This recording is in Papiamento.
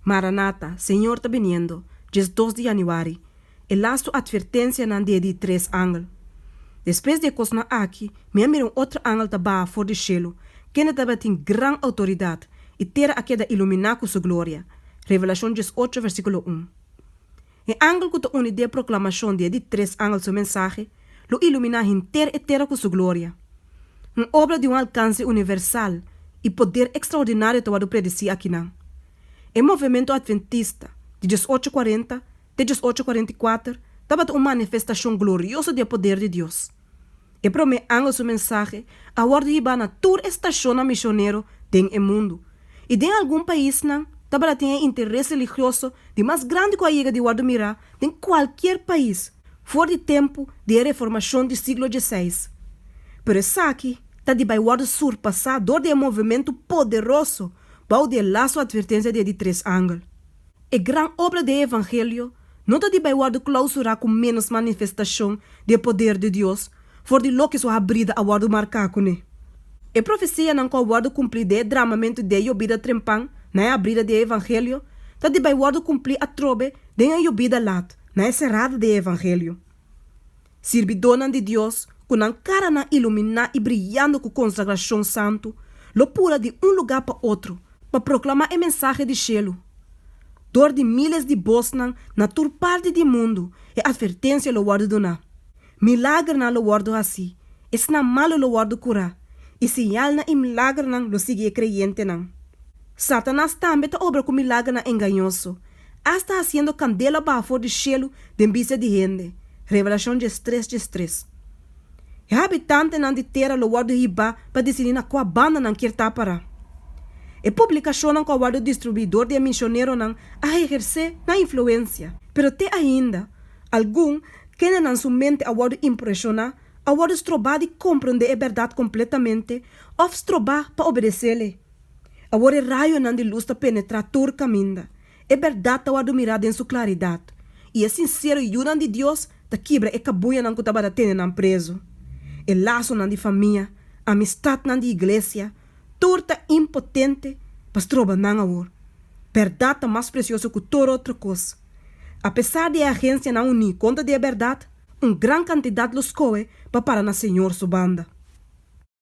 Maranata, Señor ta biniendo, 12 di yanüari, E lastu atvertensianan di e di tres angel. Despues di e kosnan aki, mi a mira un otro angel ta baha for di shelu, kende tabatin gran outoridat, i tera a keda iluminá ku su gloria. Revelashon 18, versíkulo un. E angel ku ta uni den e proklamashon di e di tres angel su mensahe, lo iluminá henter e tera ku su gloria. Un obra di un alkanse universal i poder ekstraordinario ta wòrdu predesí akinan. E movementu atventista di 1840 te 1844 tabata un manifestashon glorioso di e poder di Dios. E promé angel su mensahe a wòrdu hibá na tur e stashonnan mishonero den e mundu, i den algun paisnan tabata tin e interes religioso di mas grandi ku a yega di wòrdu mirá den kualkier pais for di tempu di e Reformashon di siglo dieseis. Pero esaki ta di bai wòrdu surpasá dor di e movementu poderoso bou di e lastu atvertensia di e di tres angel. E gran obra di e evangelio no ta di bai wòrdu klousurá ku ménos manifestashon di e poder di Dios for di loke su habrida a wòrdu marká kuné. E profesianan ku a wòrdu kumplí den e dramamentu di e yobida trempan na e habrida di e evangelio ta di bai wòrdu kumplí atrobe den e yobida lat na e serada di e evangelio. Sirbidónan di Dios, ku nan karanan iluminá i briyando ku konsagrashon santu, lo pura di un lugá pa otro pa proklamá e mensahe di shelu. Dor di míles di bosnan na tur parti di mundu e atvertensia lo wòrdu duná. Milagernan lo wòrdu hasí, esnan malu lo wòrdu kurá, i siñalnan i milagernan lo sigui e kreyentenan. Satanas tambe ta obra ku milagernan engañoso, asta hasiendo kandela baha for di shelu den bista di hende, Revelashon 13 13. E habitantenan di tera lo wòrdu hibá pa disidí na kua banda nan kier ta pará. E publikashonnan ku a wòrdu distribuí dor di e mishoneronan a ehersé nan influensia, pero te ainda algun kendenan su mente a wòrdu impreshoná a wòrdu strobá di komprondé e bèrdat kompletamente òf strobá pa obedes'é. Awor e rayonan di lus ta penetrá tur kaminda. E bèrdat ta wòrdu mirá den su klaridat, i e sinsero yunan di Dios ta kibra e kabuyanan ku tabata tene nan prezu. E lasonan di famia, amistatnan di iglesia, tur ta impotente pa stroba nan awor. Bèrdat ta mas presioso ku tur otro kos. Apesar di e agensianan uní kontra di e bèrdat, un gran kantidat lo skohe pa para na Señor su banda.